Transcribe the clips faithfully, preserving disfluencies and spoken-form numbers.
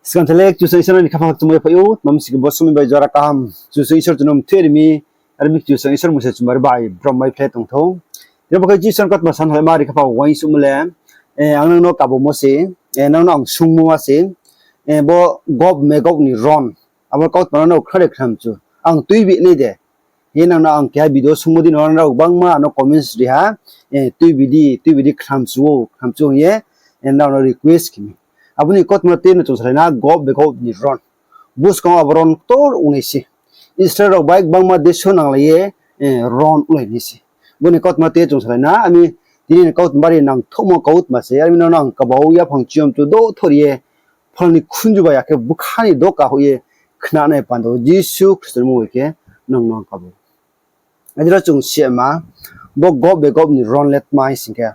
Skang tele Kchusoyang Isor ni khaphang chumai phai ou, tma mi sing khe bo somoing bai jora kaham Kchusoyang Isor chung no mthe ri mi, aro mi Kchusoyang Isor mung se chumari bai brom bai phlai tong thou. Tini bo khe Jisu ni kautma san halaima ri khaphang uaingsouhmo le, ang nang no kabumo se, nang no ang sungmo ma se, bo Gog Megog ni ron, abo kautma no nrao khna de khnamchu, ang tuibi nai de. Hing ye nang no ang keha video sungmo di no nrao gbangma ano comments ri ha, tuibi di, tuibi di khnamchu ou, khnamchu hing ye, nrao no request khe mi. Abo ni kautma tei no chung salai na Gog Megog ni ron. Buskang abo ron ktor ongnai se. Israel rao bai gbangma deso nanglai ye, ron onglai nai se. Bo ni kautma tei chung salai na, ami tini ni kautma bari nangthouhmo kautma se, ami no nang kaba ou yaphang chiyom chu do thor ye, phola ni khunju bai akhe bkha ni doka hoih ye khnanai panda wo Jisu Khristo ni mmung bai khe nang no ang kaba ou. Adiro chung sima, bo Gog Megog ni ron le tma hing sing khe,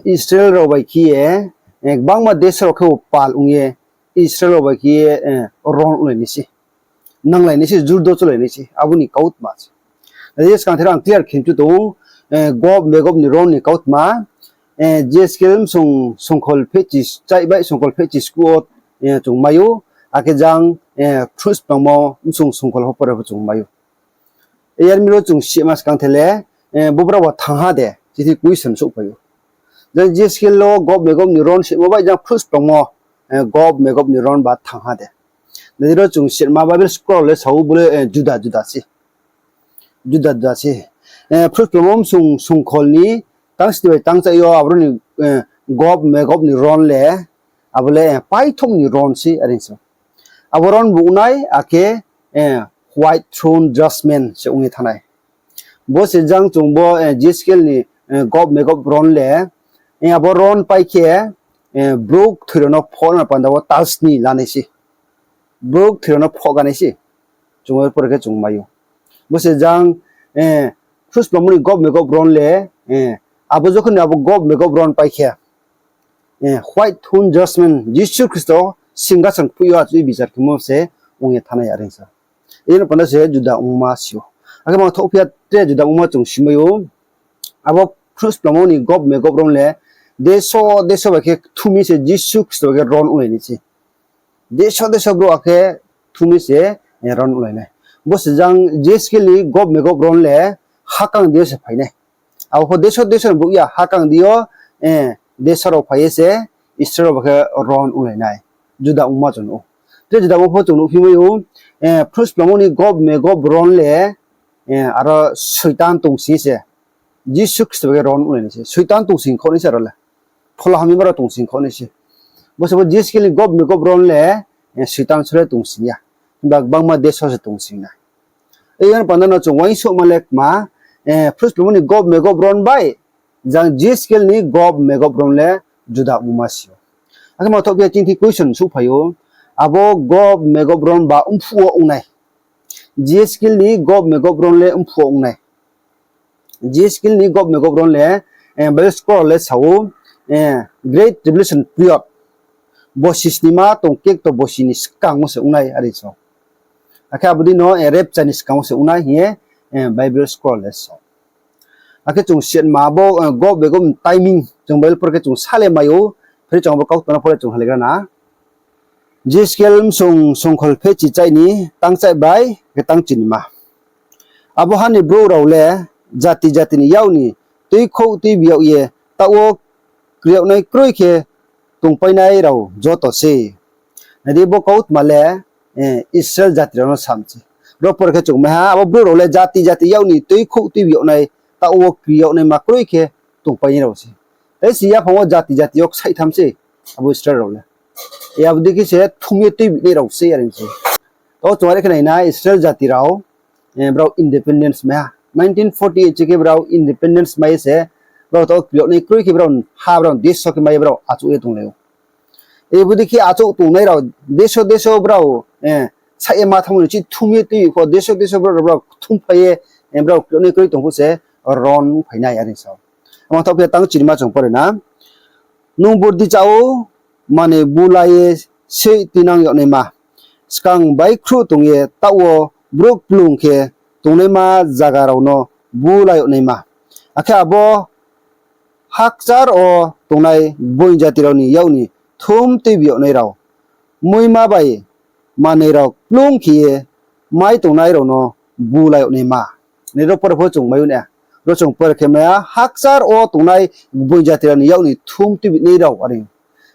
Israel rao bai khe ye, gbangma deso rao khe bo pal ong ye, Israel rao bai khe ye, ron onglai nai se. Nanglai nai se, jurdo cholai nai se, abo ni kautma se. Nai di skang ther ang clear khe mchu tong ou, Gog Megog ni ron ni kautma, Jeskiel bsung songkhol phehchi chai bai songkhol phehchi sku wo, chung mai ou, akhe jang, Khrusplangmo bsung songkhol pho pore pho chung mai ou. Yar mi ro chung sima skang ther le, bo brao ba thanng ha de, chithi question souhphai ou. Jang Jeskiel wo Gog Megog ni ron simo bai jang Khrusplangmo, Gog Megog ni ron ba thanng ha de. Nai di ro chung sima Bible scholar le sa ou bo le, juda juda se. Juda juda se. Khrusplangmo bsung songkhol ni tangsni bai tangchai yo aboro ni, Gog Megog ni ron le, abo le, paithouh ni ron se are sa. Abo ron bu ongnai akhe, white throne judgment se ong ye thanng nai. Bo se jang chung bo, Jeskiel ni, Gog Megog ron le, abo ron pai khe, brouh kthoi rao no phoh na panda wo talsni lanai se. Brouh kthoi rao no phoh ganai se. Chung bo pore khe chung mai ou. Bo se jang, Khrusplangmo ni Gog Megog ron le, abo jokhon ni abo Gog Megog ron pai khe, white throne judgment, Jisu Khristo singhason kphuh yo achouh ye bichar khemo se ong ye thanng nai are sa. Ino panda se juda ongma si ou. Akhe mangthouh phi ya tre juda ongma chung simai ou. Abo Khrusplangmo ni Gog Megog ron le, deso deso bai khe kthum ye se Jisu Khristo bai khe ron onglai nai se. Deso deso brouh akhe kthum ye se, ron onglai nai. Bo se jang Jeskiel ni Gog Megog ron le, hakang di yo se phai nai. Abo pho deso deso ni brouh ya hakang di yo, deso rao phai ye se, Israel rao bai khe ron onglai nai. Juda ongma chung nuh ou. Tre juda ongma pho chung nuhphi mai ou, Khrusplangmo ni Gog Megog ron le, aro Soitan tongsing se. Jisu Khristo bai khe ron onglai nai se. Soitan tongsing khaoh nai se aro le. Phola hamya brao tongsing khaoh nai se. Bo se bo Jeskiel ni Gog Megog ron le, Soitan sore tongsing ya. Himba gbangma deso se tongsing nai. Yar panda no chung uaingsouhma le kma, Khrusplangmo ni Gog Megog ron bai, jang Jeskiel ni Gog Megog ron le juda ongma si ou. Akhe mangthouh phi ya chingthi question souhphai ou, abo Gog Megog ron ba mphuh wo ong nai. Jeskiel ni Gog Megog ron le mphuh wo ong nai. Jeskiel ni Gog Megog ron le, Bible scholar le sa ou, Great Tribulation period. Bosi snima tong kekto bosi ni skang wo se ong nai are sa ou. Akhe abo dei no, rapture ni skang wo se ong nai hing ye, Bible scholar le sa ou. Akhe chung sima bo, Gog Megog ni timing chung Bible pore khe chung sa le mai ou, pheri chung abo kautma no pore chung halaigra na. Jeskiel bsung songkhol phehchi chai ni tangchai bai khe tangchinima. Abo ha ni brouh rao le jati jati ni yak ni tuikhouh tuibi yag ye taoh wo kri yagnai kroi khe tongpainai rao joto se. Nai di bo kautma le, Israel jati rao no sam se. Ro pore khe chung mai ha, abo brouh rao le jati jati yak ni tuikhouh tuibi yagnai, taoh wo kri yagnaima kroi khe tongpainai rao se. Tei si yaphang wo jati jati yo ksaihtham se, abo Israel rao le. Abo dei khe se thum ye tuibi nai rao se are se. Taoh chung are khe nai na Israel jati rao, brao independence mai ha. Nineteen forty eight se khe brao independence mai ye se, brao taoh kri yagnai kroi khe brao ha brao deso khe mai ye brao achouh ye tonglai ou. Abo dei khe achouh tongnai rao, deso deso brao, saih ye ma thanngmo ni chi thum ye tui pho, deso deso brao, brao kthumphai ye, brao kri yagnai kroi tong pho se ron phai nai are sa ou. Mangthouh phi ya tangchinima chung pore na. Nung burdi chá ou, mane bulai ye seih tuinang yagnaima. Skang baikhruh tong ye taoh wo brouh kplung khe tongnaima zaga rao no bulai yagnaima. Akhe abo hakchar wo tongnai gboing jati rao ni yak ni thum tuibi yagnai rao, muima bai manoi rao kplung khe ye mai tongnai rao no bulai yag naima. Nai ro pore pho chung mai ou na. Ro chung pore khe mai ha, hakchar wo tongnai gboing jati rao ni yak ni thum tuibi nai rao are.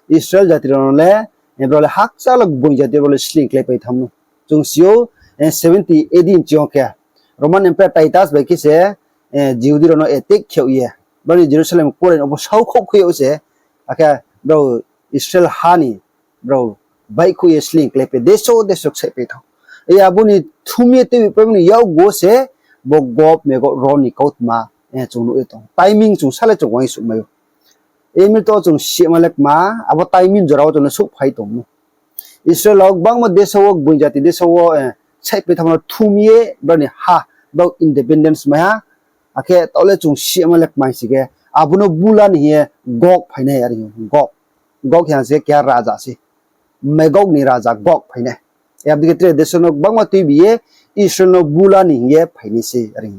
Israel jati rao no le, brao le hakchar wo gboing jati rao le sleing kláipai tham no. Chung si ou, seventy A D ni ching yo khe, Roman Emperor Titus bai khe se, Jihudi rao no attack khe ye, brao ni Jerusalem kuarai no bo saohkhouh khe yag se, akhe brao Israel ha ni brao baihkhouh ye sleing kláipai, deso deso ksaihpai thanng. Abo ni thum ye tuibi paimo ni yakgu wo se bo Gog Megog ro ni kautma chung nuh ye tong. Timing chung sa le chung uaingsouhmai ou. Emi to chung sima le kma, abo timing jora wo chung no souhphai tong no. Israel rao gbangma deso wo, gboing jati deso wo, ksaihpai thanngmo no thum ye brao ni ha, brao independence mai ha. Akhe taoh le chung sima le kma hing si khe, abo no bula ni hing ye Gog phainai are. Gog, Gog hing se keha raja se. Megog ni raja Gog phainai. Abo dei khe tre deso no gbangma tuibi ye Israel no bula ni hing ye phainai se are.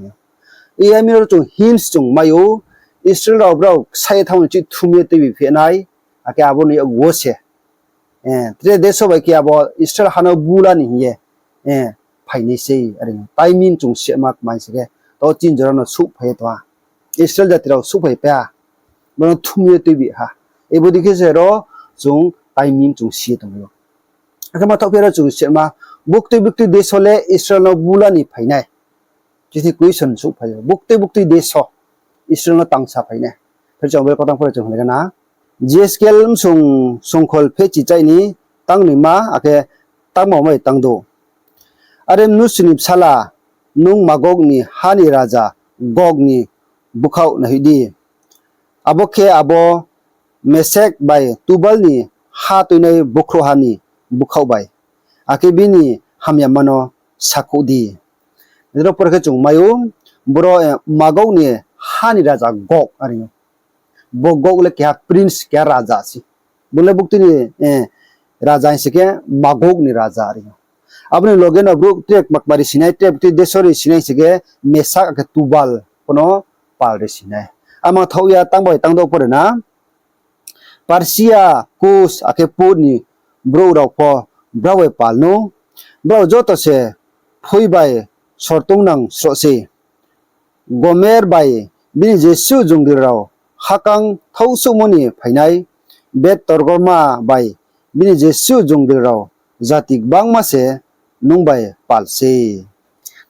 Emi ro chung hints chung mai ou, Israel rao brao ksaih ye thanngmo ni chih thum ye tuibi phehnai, akhe abo ni yakgu wo se tre deso bai khe abo Israel ha no bula ni hing ye phainai se are. Timing chung sima kma hing si khe, to chini jora no souhphai ye tong ha. Israel jati rao souhphai pai ha. Bo no thum ye tuibi ha. Abo dei khe se ro chung timing chung si ye tongmai ou. Akhe ma thaohphi ro chung sima, buktui buktui deso le Israel no bula ni phainai. Chithi question souhphai ou. Buktui buktui deso Israel no tangsa phainai. Pherchang bai kotang pore chung hingla gana. Jehezkiel bsung songkhol phechi chai ni tang noima akhe tangba mai tang do. Are mnusu ni bsala, nung Magog ni ha ni raja Gog ni búkhaoh naihoih di. Abo khe abo Mesek bai Tubal ni ha tuinai bkhrouhha ni búkhaoh bai, akhe bini hamyama no sakhouh di. Ro pore khe chung mai ou, boro, Magog ni ha ni raja Gog are ou. Bo Gog le keha prince, keha raja se. Bo le buktui ni raja hing se khe Magog ni raja are ou. Abo ni loge no brouh tre kma kma ri sinai, tre buktui deso ri sinai hing se khe Mesak akhe Tubal pho no pal ri sinai. Amang thaoh ya tang bai tang do pore na. Persia, Kus akhe Put ni brouh rao pho brao bai pal nou. Brao joto se phui bai sortongnang sroh sei. Gomer bai bini jesuh jongdil rao hakang thaohsuhmo ni phainai, Bet Torgorma bai bini jesuh jongdil rao jati gbangma se nung bai pal sei.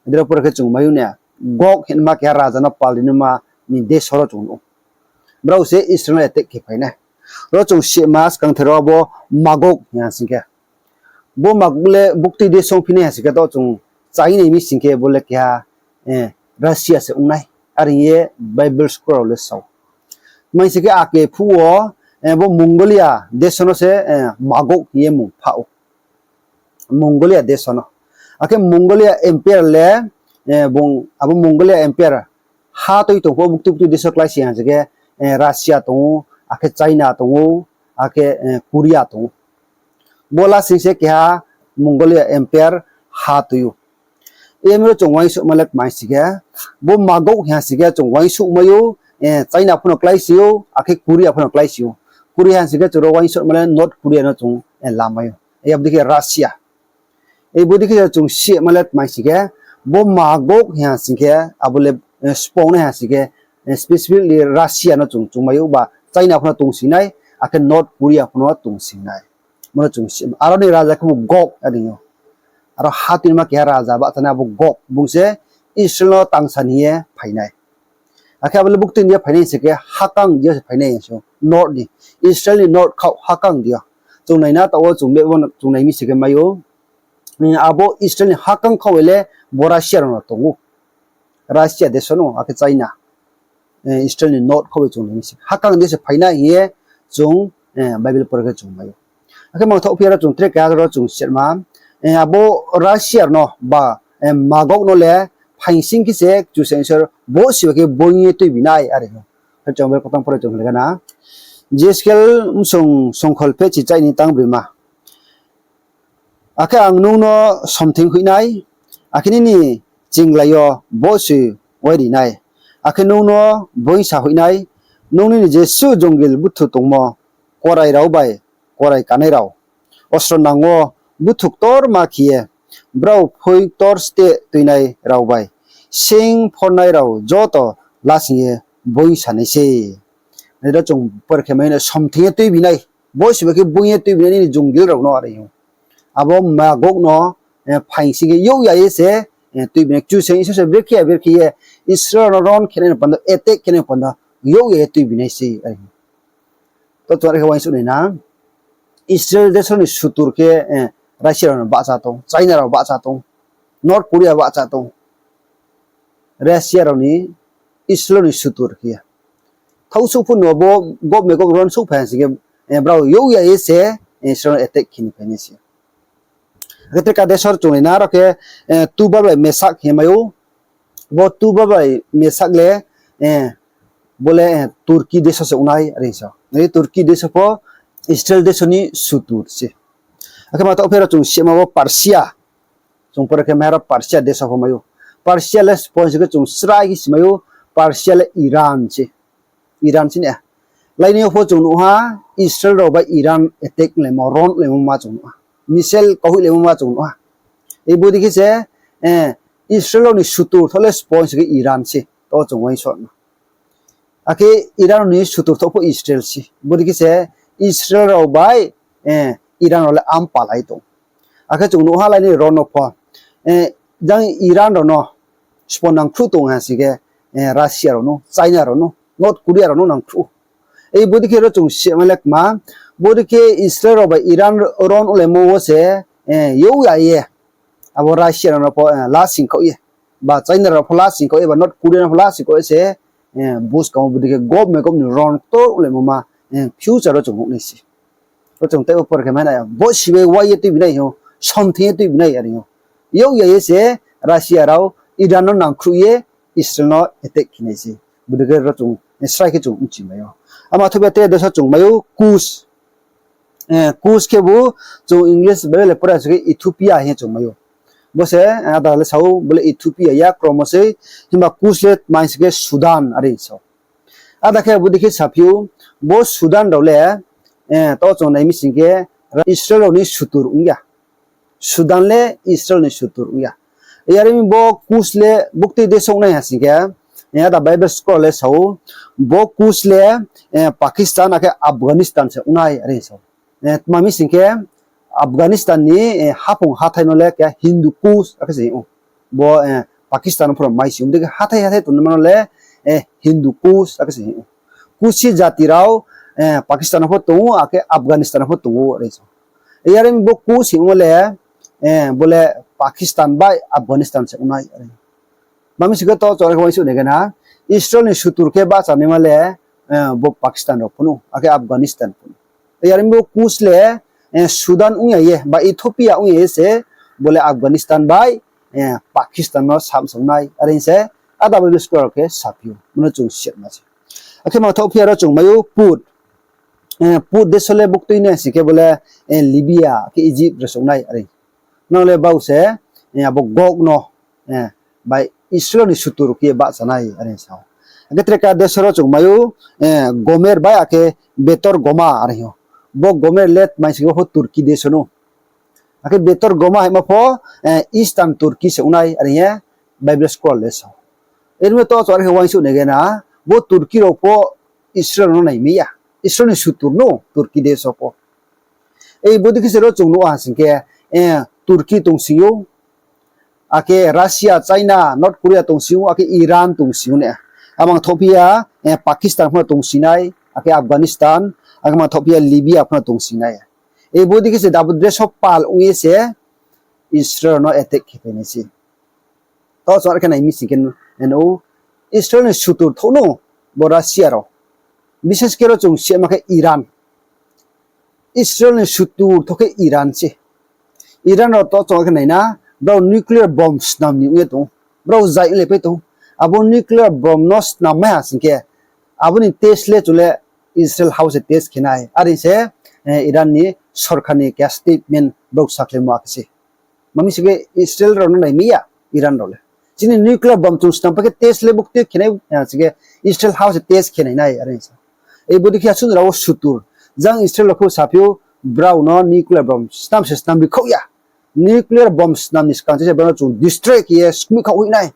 Ade ro pore khe chung mai ou na, Gog hingma keha raja no pal ri naima ni deso ro chung nuh ou. Brao se Israel no attack khe phainai. Ro chung sima skangther ro abo Magog hing ha sing khe. Bo Magog le buktui deso ongphi nai ha sing khe to chung chai nai mi sing khe bo le keha Russia se ong nai. Are hing ye Bible scholar rao le sao. Tma hing sing khe ake phuh wo bo Mongolia deso no se Magog hing ye mmung pha ou. Mongolia deso no. Akhe Mongolia empire le, abo Mongolia empire ha tui tong pho buktui buktui deso klái si ha sing khe, Russia tong ou, akhe China tong ou, akhe Korea tong ou. Bo lasing se keha Mongolia empire ha tui ou. Emi ro chung uaingsouhma le kma hing sing khe, bo Magog hing ha sing khe chung uaingsouhmai ou, China pho no klái si ou, akhe Korea pho no klái si ou. Korea hing ha sing khe chung ro uaingsouhma le North Korea no chung lamai ou. Abo dei khe Russia. Abo dei khe chung sima le kma hing sing khe, bo Magog hing ha sing khe, abo le, spongnai ha sing khe, specifically Russia no chung chungmai ou ba China pho no tong sing nai, akhe North Korea pho no tong sing nai. Bo no chung sima. Aro ni raja khe bo Gog are ou. Aro ha tuinima keha raja bahcha nai abo Gog. Bung se Israel no tangsa ni ye phainai. Akhe abo le buktui ni ye phainai hing se khe hakang di yo se phainai hing se ou. North ni, Israel ni north khaoh hakang di yo. Chung nai na taoh wo chung map wo chung nai mi se khe mai ou. Abo Israel ni hakang khaoh bai le bo Russia rao no tong ou. Russia deso no, akhe China. Israel ni north khaoh bai chung nai mi se hakang di yo se phainai hing ye chung Bible pore khe chung mai ou. Akhe mangthaoh phi aro chung tre keha ro chung sima, abo Russia no ba Magog no le phaing sing khe se Kchusoyang Isor bo siba khe boing ye tuibi nai are ou. Khe chung bai kotang pore chung hingla gana. Jehezkiel bsung songkhol phechi chai ni tang broima. Akhe ang nung no somthing hoih nai, akhe nini chinglai yo bohsoi uai ri nai, akhe nung no boingsa hoih nai, nung nini jesuh jongil buthu tongmo, korai rao bai korai kanai rao, Ostro nang wo búthu ktorma khe ye, brao phoi ktor steh tuinai rao bai, sing phornai rao joto lasing ye boing sa nai se. Nai ro chung por khe mai no somthing ye tuibi nai, bo siba khe boing ye tuibi nai nini jongil rao no are ou. Abo Magog no phaing sing khe youh ya ye se tuibi nai. Kchusoyang Isor se brekhe ya brekhe ye Israel no ron khe nai ni panda, attack khe nai ni panda, youh ya ye tuibi nai se are. To chung are khe uaingsouh nai na, Israel deso ni sutur khe Russia rao no bahcha tong, China rao bahcha tong, North Korea bahcha tong. Russia rao ni Israel ni sutur khe ye thaohsouh phuh no bo government kau ron souhphai ha sing khe, brao youh ya ye se Israel no attack khe ni phai nai se. Akhe tre ka deso chung nai na ro khe, Tubal bai Mesak hing ye mai ou. Bo Tubal bai Mesak le, bo le Turkey deso se ong nai are sa. Nai Turkey deso pho Israel deso ni sutur se. Akhe ma tao phe ro chung sima bo Persia. Chung pore khe mai ha ro Persia deso pho mai ou. Persia le spoi sing khe chung srai khe si mai ou, Persia le Iran se. Iran se ni. Laini yo pho chung nuh ha, Israel rao bai Iran attack laimo, ron laimo ma chung nuh ha. Missile kauhoihlaimo ma chung nuh ha. Bodei khe se Israel rao ni sutur thouh le spoi sing khe Iran se. To chung uaingsouh na. Akhe Iran rao ni sutur thouh pho Israel se. Bodei khe se Israel rao bai Iran rao le ampalai tong. Akhe chung nuh ha laini ron no pho, jang Iran rao no spon nangkhruh tong ha sing khe, Russia rao no, China rao no, North Korea rao no nangkhruh ou. Bodei khe ro chung sima le kma, bodei khe Israel rao bai Iran ron onglaimo wo se, youh ya ye abo Russia rao no pho lasing khaoh ye, ba China rao pho lasing khaoh ye, ba North Korea no pho lasing khaoh ye se, buskang wo bodei khe government, government ni ron ktor onglaimo ma, future wo chung nuh nai se. Ro chung tei bo por khe mai nai, bo sibai wai ye tuibi nai hing ou, somthing ye tuibi nai are ou. Youh ya ye se Russia rao Iran no nangkhruh ye Israel no attack khe nai se. Bodei khe ro chung srai khe chung bchi mai ou. Ama thoh ba tre deso chung mai ou Kus. Kus khebu chung English Bible le pore sing khe Ethiopia hing ye chung mai ou. Bo se, ada le sa ou, bo le Ethiopia ya kromo sei, himba Kus le tma hing sing khe Sudan are sa ou. Ada khe bodei khe saphi ou, bo Sudan rao le, tao chung nai mi sing khe, Israel rao ni sutur ong ya. Sudan le Israel ni sutur ong ya. Yar mi bo Kus le buktui deso ong nai ha sing khe, ada Bible scholar le sa ou, bo Kus le Pakistan akhe Afghanistan se ong nai are sa ou. Tma mi sing khe, Afghanistan ni haphung hathái no le khe Hindu Kus akhe se hing ou. Bo Pakistan no pho mai si ou, bodei khe hathái hathái tongnaima no le Hindu Kus akhe se hing ou. Kushi jati rao Pakistan no pho tong ou, akhe Afghanistan no pho tong ou are sa ou. Yar mi bo Kus hingmo le, bo le Pakistan bai Afghanistan se ong nai are. Tma mi sing khe to chung are khe uaingsouh nai khe na, Israel ni sutur khe bahchanaima le, bo Pakistan rao phnuh, akhe Afghanistan phnuh. Yar mi bo Kus le, Sudan ong ya ye, ba Ethiopia ong ya ye se, bo le Afghanistan bai Pakistan no samsong nai are se, ada Bible scholar rao khe saphi ou, bo no chung sima se. Akhe ma thaoh phi ya ro chung mai ou Put. Put deso le buktui nai sing khe bo le Libya, akhe Egypt rao se ong nai are. Nang le bau se, abo Gog no bai Israel ni sutur khe ye bahcha nai are sa ou. Akhe tre ka deso ro chung mai ou Gomer bai akhe Betor Goma are hing ou. Bo Gomer le tma hing sing khe bo pho Turkey deso no. Akhe Betor Goma hingmo pho Eastern Turkey se ong nai are ye Bible scholar le sa ou. Yar mi to chung are khe uaingsouh nai khe na, bo Turkey rao pho Israel no nai mi ya. Israel ni sutur no Turkey deso pho. Bodei khe se ro chung nuh ha sing khe, Turkey tongsing ou, akhe Russia, China, North Korea tongsing ou, akhe Iran tongsing ou ne. Amang thaohphi ya, Pakistan pho no tongsing nai, akhe Afghanistan, akhe mang thaohphi ya Libya pho no tongsing nai. Bodei khe se dabo dress of pal ong ye se Israel no attack khe phai nai se. Tao chung are khe nai mi sing khe, Israel ni sutur thouh no bo Russia rao. Bises khe ro chung sima khe Iran. Israel ni sutur thouh khe Iran se. Iran rao to chung are khe nai na, brao nuclear bomb snam ni ong ye tong ou. Brao zai ong le pai tong ou. Abo nuclear bomb no snam mai ha sing khe, abo ni test le chung le Israel hao se test khe nai. Are se, Iran ni sorkar ni keha statement brao sakhlaimo akhe se. Tma mi sing khe Israel rao no nai mi ya, Iran rao le. Chini nuclear bomb chung snam pai khe test le buktui khe nai, sing khe Israel hao se test khe nai nai, are sa. Bodei khe asuh rao wo sutur. Jang Israel rao khe saphi ou, Brao no nuclear bomb snam se snam ri khaoh ya. Nuclear bomb snam ni skang se brao no chung destroy khe ye skmih khaoh hoih nai.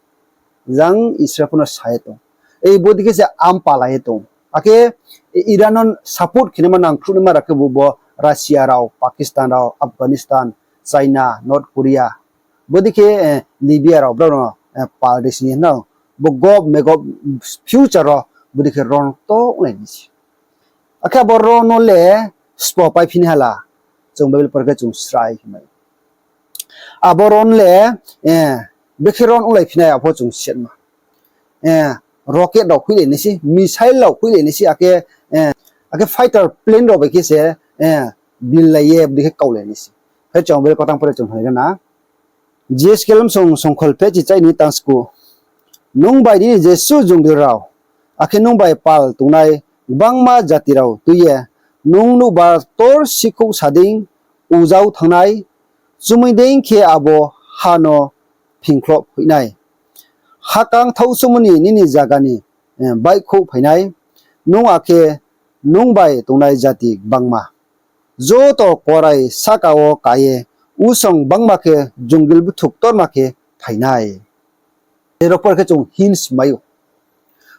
Jang Israel pho no sa ye tong. Ei bodei khe se ampala ye tong. Akhe Iran no support khe naima nangkhruh naima rao khe bo, bo Russia rao, Pakistan rao, Afghanistan, China, North Korea. Bodei khe Libya rao brao no pal ri sing ye no. Bo Gog Magog future wo bodei khe ron ktor onglai nai se. Akhe abo ron no le sbo paiphi nai ha la. Chung Bible por khe chung srai khe mai. Abo ron le, brekhe ron onglai phi nai abo chung siatma. Rocket rao hoihlai nai se, missile rao hoihlai nai se, akhe, akhe fighter plane rao bai khe se, birlai ye bodei khe kaulai nai se. Khe chung Bible kautang por khe chung hing gana. Jehezkiel bsong songkhol phehchi chaini tangsku. Nung bai nini jesuh jongil rao, akhe nung bai pal tongnai gbangma jati rao tui ye, nung nouhba ktor sikhouh sa dei, ujao thanngnai, chumui dei khe abo ha no phingkhloh phoih nai. Hakang thaohsuhmo ni nini zaga ni baihkhouh phai nai, nung akhe nung bai tongnai jati gbangma. Joto korai sahka wo ka ye, usong gbangma khe jongil bthuk ktorma khe phai nai. Aro por khe chung hints mai ou.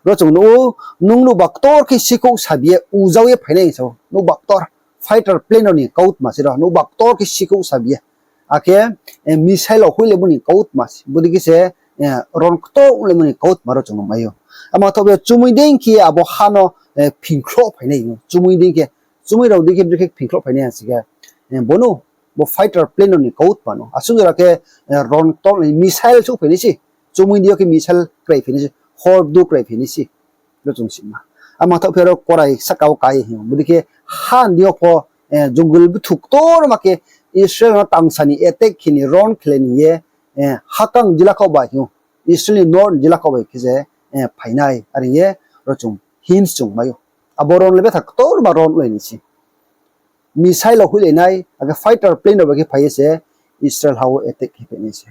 Ro chung nuh ou, nung nouhba ktor khe sikhouh sabi ye ujao ye phai nai hing sa ou. Nouhba ktor, fighter plane rao ni kautma se ro, nouhba ktor khe sikhouh sabi ye. Akhe missile rao hoihlaimo ni kautma se. Bodei khe se ron ktor onglai mo ni kautma ro chung nuh mai ou. Ama thoh ye chumui dei khe abo ha no phingkhloh phai nai hing ou. Chumui dei khe, chumui rao dei khe brekhe phingkhloh phai nai ha si khe, bo no, bo fighter plane rao ni kautma no. Asuh jora khe ron ktor ni missile souhphai nai se. Chumui dei yo khe missile krai phai nai se. Hor bdu krai phai nai se. Ro chung sima. Ama thoh phi aro korai sahka wo ka ye hing ou. Bodei khe ha ni yo pho, jongil bthuk ktorma khe Israel no tangsa ni attack khe ni ron khelai ni ye, hakang jila khaoh bai hing ou. Israel ni north jila khaoh bai khe se phai nai are ye ro chung hints chung mai ou. Abo ron le betha ktorma ron onglai nai se. Missile rao hoihlai nai, akhe fighter plane rao bai khe phai ye se Israel ha wo attack khe phai nai se.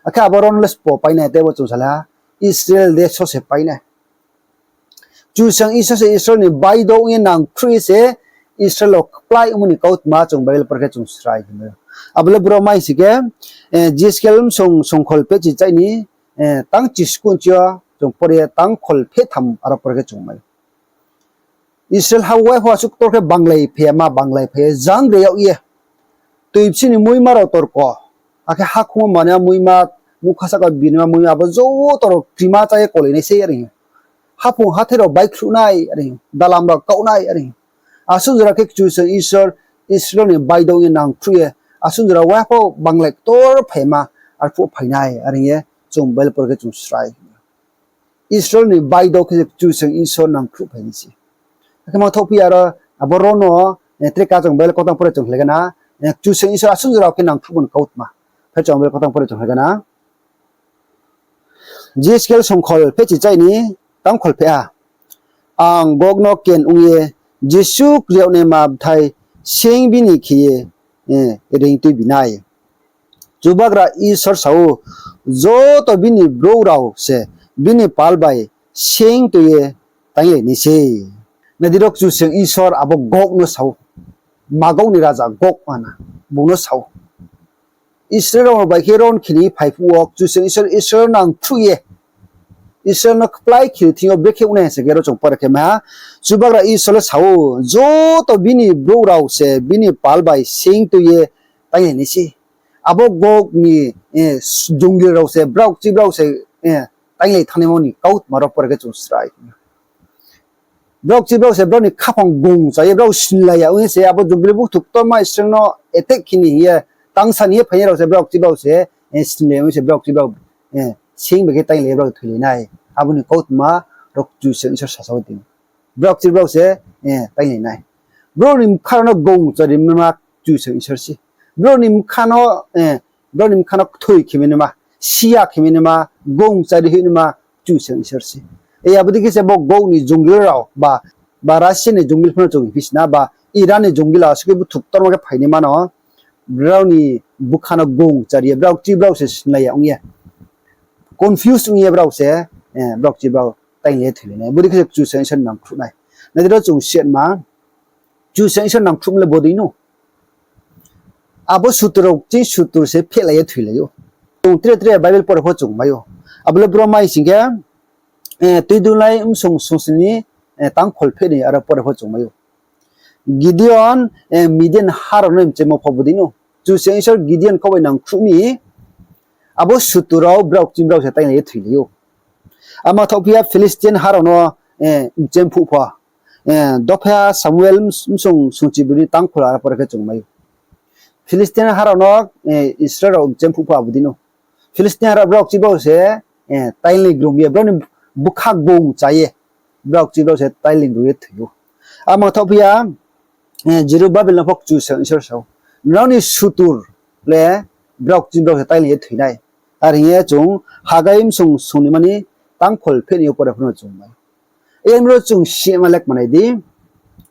Akhe abo ron le sbo pai nai tei bo chung sa la, Israel de so se pai nai. Kchusoyang Isor se Israel ni baidouh ong ye nangkhruh ye se Israel rao kplái ongmo ni kautma chung Bible por khe chung srai khe mai ou. Abo le bro mai si khe, Jehezkiel bsong songkhol phehchi chaini, tang chiskun chi yo chung por ye tang khol phehtham aro por khe chung mai ou. Israel ha wo waiha asuh ktor khe banglai phai ya ma, banglai phai ye jang re yag ye. Tui bsing ni muima rao torko. Akhe hakhung wo mani muima, mukha sahka bini ma muima abo joto rao krima chá ye kolai nai se are hing ou. Haphung hathái rao baihkhruh nai are hing ou. Dalam rao kaoh nai are hing ou. Asuh jora khe Kchusoyang Isor Israel ni baidouh ye nangkhruh ye. Asuh jora waiha pho banglai ktor phai ma, arphuh phai nai are hing ye. Chung Bible por khe chung srai. Israel ni baidouh khe se Kchusoyang Isor nangkhruh phai nai se. Akhe ma thoh phi aro abo ron no, tre ka chung Bible kautang por khe chung hing gana. Kchusoyang Isor asuh jora khe nangkhruhmo ni kautma. Phai chung Bible kautang por khe chung hing gana. Jehezkiel songkhol phehchi chaini, tang khol pheh ha. Ang Gog no ken ong ye, jesuh kri yag naima bthai seing bini khe ye, reing tuibi nai. Chubagra Isor sa ou, joto bini brouh rao se bini pal bai seing tui ye tainglai nai se. Nai di ro, Kchusoyang Isor abo Gog no sa ou, Magog ni raja Gog mana, bung no sa ou. Israel rao bai khe ron khe ni phai phuh wo Kchusoyang Isor, Israel nangkhruh ye Israel no kplái khe thing yo brekhe ong nai se khe ro chung por khe mai ha. Chubagra Isor le sa ou, joto bini brouh rao se bini pal bai seing tui ye tainglai nai se. Abo Gog ni jongil rao se, brao kchi brao se, tainglai thanngnaimo ni kautma ro por khe chung srai. Brao kchi brao se brao ni khaphang gong cha ye brao sinlai ya ong ye se abo jongil bthuk ktorma Israel no attack khe ni hing ye, tangsa ni ye phai ye rao se brao kchi brao se, sinlai ya ong ye se brao kchi brao, seing bai khe tainglai ye brao thoilai nai. Abo ni kautma ro Kchusoyang Isor sasa wo tong. Brao kchi brao se, tainglai nai. Brao ni bkha rao no gong chari naima Kchusoyang Isor se. Brao ni bkha no, brao ni bkha no kthoi khe mai naima, siya khe mai naima, gong chari hoih naima Kchusoyang Isor se. Abo dei khe se bo Gog ni jongil rao, ba Russia ni jongil pho no chung hing phi si na, ba Iran ni jongil rao asuh khe bthuk ktorma khe phai naima no, brao ni bkha no gong chari ye, brao kchi brao se sinlai ya ong ye, confuse ong ye brao se, brao kchi brao tainglai ye thoilai nai. Bodei khe se Kchusoyang Isor nangkhruh nai. Nai di ro chung siatma, Kchusoyang Isor nangkhruhmo le bodei no. Abo sutur rao chini sutur se phehlai ye thoilai ou. Chung tre tre Bible pore pho chung mai ou. Abo le bro mai sing khe, tuidulnai bsong sungsni tangkhol phehnoi aro pore pho chung mai ou. Gideon Midian ha rao no mchemo pho bodei no. Kchusoyang Isor Gideon kau bai nangkhruh mi, abo sutur rao brao kching brao se tainglai ye thoilai ou. Ama thaohphi ya Philistine ha rao no mchem phuh pho. Dopha Samuel bsong sungchibroi ni tangkhol aro pore khe chung mai ou. Philistine ha rao no Israel rao mchem phuh pho abo dei no. Philistine ha rao brao kching brao se tainglai grum ye, brao ni bkha gong cha ye, brao kching brao se tainglai grum ye thoi ou. Ama thaohphi ya Jerubabel no pho Kchusoyang Isor sa ou, nrao ni sutur le brao kching brao se tainglai ye thoi nai. Are hing ye chung Hagai bsong sungnoima ni tangkhol phehnoi yo pore pho no chung mai. Yar mi ro chung sima le kmanai di,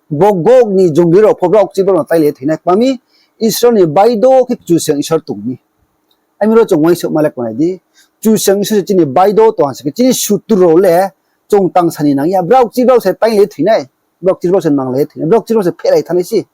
bo Gog ni jongil rao pho brao kching brao no tainglai ye thoi nai. Kma mi, Israel ni baido khe Kchusoyang Isor tong mi. Yar mi ro chung uaingsouhma le kmanai di, Kchusoyang Isor se chini baido tong ha sing khe chini sutur rao le chung tangsa ni nang ya, brao kching brao se tainglai ye thoi nai, brao kching brao se nanglai ye thoi nai, brao kching brao se phehlai thanng nai se.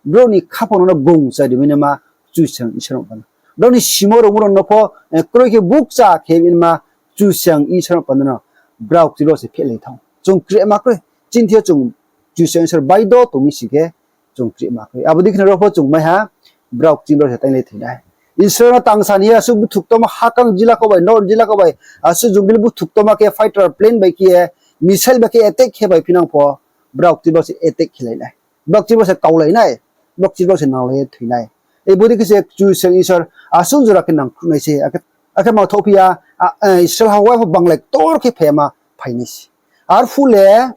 Brao ni khaphang no gong chari mi naima Kchusoyang Isor no panda. Brao ni simo rao muro no pho kroi khe bukcha khe mi naima Kchusoyang Isor no panda no brao kching brao se phehlai thanng. Chung krima kroi. Chini thing yo chung Kchusoyang Isor baido tong mi sing khe chung krima kroi. Abo dei khe no ro pho chung mai ha, brao kching brao se tainglai thoi nai. Israel no tangsa ni ye asuh buthuktoma hakang jila kau bai, north jila kau bai, asuh jongil buthuktoma khe fighter plane bai khe ye, missile bai khe attack khe bai phinang pho, brao kching brao se attack khelai nai. Brao kching brao se kaulai nai, brao kching brao se nanglai ye thoi nai. Bodei khe se Kchusoyang Isor asuh jora khe nangkhruh nai se. Akhe ma thaohphi ya, Israel ha wai pho banglai ktor khe phaima phai nai se. Arphuh le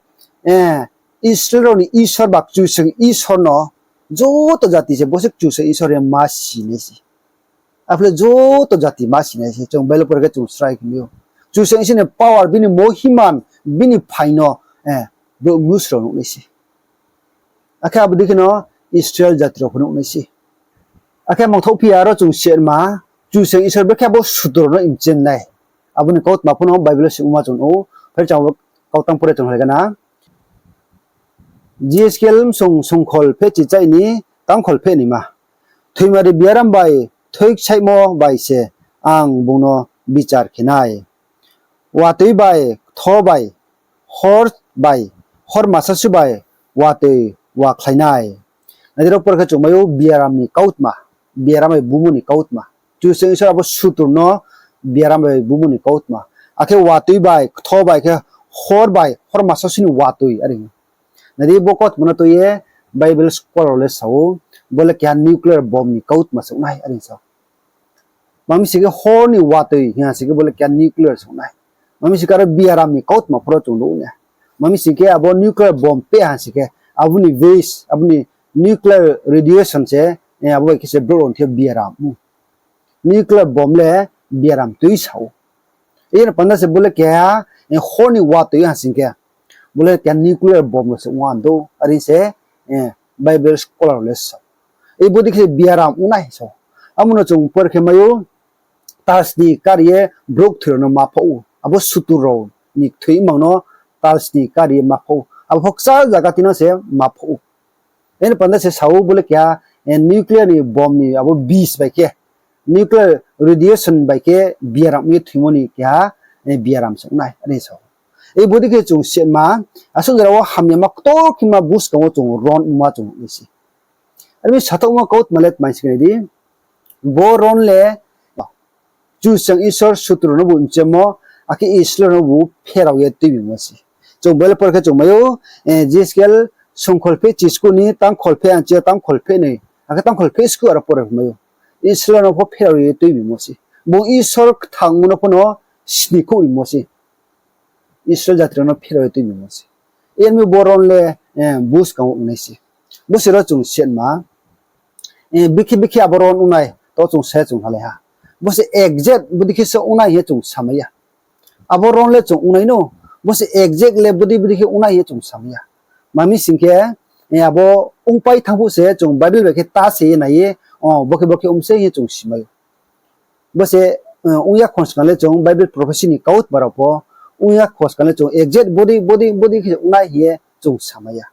Israel rao ni Isor ba Kchusoyang Isor no joto jati se bo se Kchusoyang Isor ye ma si nai se. Arphuh le joto jati ma si nai se, chung Bible pore khe chung srai khe mi ou. Kchusoyang Isor ni power, bini mohiman, bini phaing no brouh mnusu rao nuh nai se. Akhe abo dei khe no Israel jati rao pho nuh nai se. Akhe mangthaohphi ya aro chung sima, Kchusoyang Isor brekhe abo sutur rao no mchem nai. Abo ni kautma pho no Bible wo sima chung ou, phai chang kautang pore chung hai gana. Jehezkiel bsong songkhol phehchi chai ni tangkhol phehnoima. Thoimari biaram bai thoiksaihmo bai se ang bung no bichar khe nai. Watoi bai, ktho bai, hor bai, hor masasuh bai watoi wakhlai nai. Nai di ro pore khe chung mai ou biaram ni kautma, biaram bai bumo ni kautma. Kchusoyang Isor abo sutur no biaram bai bumo ni kautma. Akhe watoi bai, ktho bai khe hor bai, hor masasuh ni watoi are. Nai di bo kautma no tui ye Bible scholar rao le sa ou, bo le keha nuclear bomb ni kautma se ong nai are sa ou. Ma mi sing khe hor ni watoi hing ha sing khe bo le keha nuclear se ong nai. Ma mi sing khe aro biaram ni kautma pho ro chung nuh ou na. Ma mi sing khe abo nuclear bomb peh ha sing khe, abo ni waste, abo ni nuclear radiation se, abo bai khe se brouh rao ni thing yo biaram ou. Nuclear bomb le biaram tui sa ou. Yar panda se bo le keha hor ni watoi ha sing khe, bo le keha nuclear bomb rao se ong ha do are se Bible scholar rao le sa ou. Bodei khe biaram ong nai sa ou. Amo no chung pore khe mai ou, tiles ni kari ye brouh kthoi rao no ma phoh ou. Abo sutur rao ni kthoi mang no tiles ni kari ye ma phoh ou. Abo pho kchal zaga tino se ma phoh ou. Yar panda se sa ou bo le keha nuclear ni bomb ni abo bis bai khe, nuclear radiation bai khe biaram ye thoimo ni keha biaram se ong nai are sa ou. Bodei khe chung sima, asuh jora wo hamyama ktor khema buskang wo chung ron ongma chung nuh nai se. Are mi sathaohmo kautma le tma sing khe nai di, bo ron le Kchusoyang Isor sutur rao no bu mchemo, akhe Israel rao no bu pherao ye tuibimo se. Chung Bible pore khe chung mai ou, Jehezkiel songkhol phehchi skuh ni tangkhol pheh ang chi yo tangkhol phehnoi, akhe tangkhol pheh skuh aro pore mai ou. Israel rao no pho pherao ye tuibimo se. Bung Isor kthangmo no pho no snikhouh rimo se. Israel jati rao no pherao ye tuibimo se. Yar mi bo ron le buskang wo ong nai se. Bo se ro chung sima, bikhe bikhe abo ron ong nai, to chung sa chung halai ha. Bo se exact bodei khe se ong nai hing ye chung samai ya. Abo ron le chung ong nai no, bo se exact le bodei bodei khe ong nai hing ye chung samai ya. Ma mi sing khe, abo ongpai thanng phuh se chung Bible bai khe ta se ye nai ye, bo khe bo khe ong se hing ye chung simai ou. Bo se ong ya khon skang le chung Bible prophecy ni kautma rao pho, ong ya khon skang le chung exact bodei bodei bodei khe ong nai hing ye chung samai ya.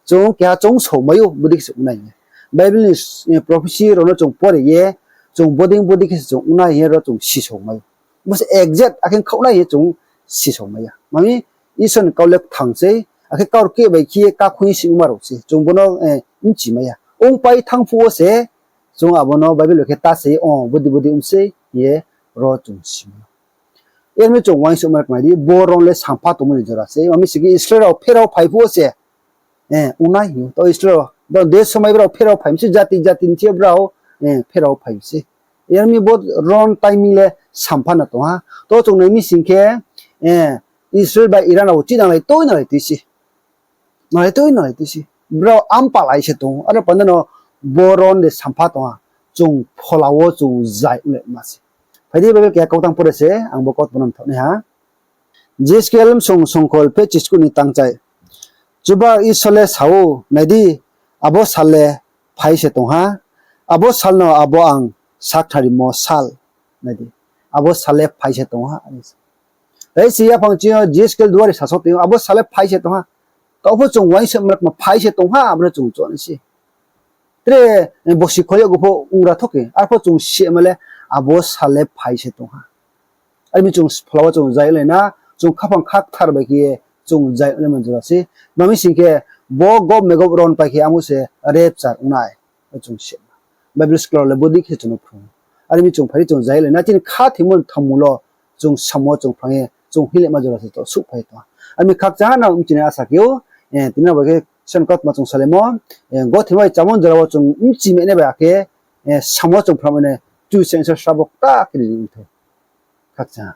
Chung keha chung saomai ou bodei khe se ong nai hing ye. Bible ni prophecy rao no chung pore ye, chung bodei bodei khe se chung ong nai hing ye ro chung sisao mai ou. Bo se exact akhe khaoh nai hing ye chung sisao mai ya. Mami, Isor ni kau le kthang sei, akhe kaurkeh bai khe ye kakhui ye sima rao se. Chung bo no bchi mai ya. Ongpai thanng phuh wo se, chung abo no Bible bai khe ta se, o, bodei bodei ong sei hing ye ro chung sima. Yar mi chung uaingsouhma kmai di, bo ron le sampha tongmo ni jora se. Mami sing khe Israel rao pherao phai phuh wo se, ong nai hing ou. Taoh Israel rao, de somai brao pherao phai mi se, jati jati ni thing yo brao pherao phai mi se. Yar mi bo ron timing le sampha no tong ha. Taoh chung nai mi sing khe, Israel bai Iran rao chih nanglai tui nanglai tui se. Nanglai tui nanglai tui se. Brao ampalai se tong ou. Aro panda no bo ron de sampha tong ha. Chung phola wo chung zai ong le ma se. Phai di, Bible keha kau tang pore se, ang bo kautma no mthaoh nai ha. Jehezkiel bsong songkhol phe chiskuh ni tangchai. Chuba Isor le sa ou, nai di, abo sal le phai se tong ha, abo sal no abo ang sakhnarimo sal. Nai di, abo sal le phai se tong ha. Tei se yaphang chini yo Jehezkiel duari sasaoh tong ou, abo sal le phai se tong ha. Taoh pho chung uaingsouhma kma phai se tong ha, abo no chung choung nai se. Tre, bosi khol yag pho ong ra thou khe, arpho chung sima le abo sal le phai se tong ha. Ar mi chung phola wo chung zai lai na, chung khaphang khakthar bai khe ye chung zai lai man jora se. Mami sing khe, bo Gog Megog ron pai khe amo se rapture ong nai. Chung sima. Bible scholar le bodei khe chung no phrung. Ar mi chung phai di chung zai lai na, chini khathoimo ni thanngmo lo chung samo chung phrang ye chung hing le ma jora se to souhphai tong ha. Ar mi khakchang ha nang mchini asa khe ou, tini bai khe sen kautma chung salaimo, gothe bai chámo ni jora wo chung mchi mai nai bai akhe, samo chung phrang mai nai, tu sensor srabo kta khe ri ong thou. Khakchang ha.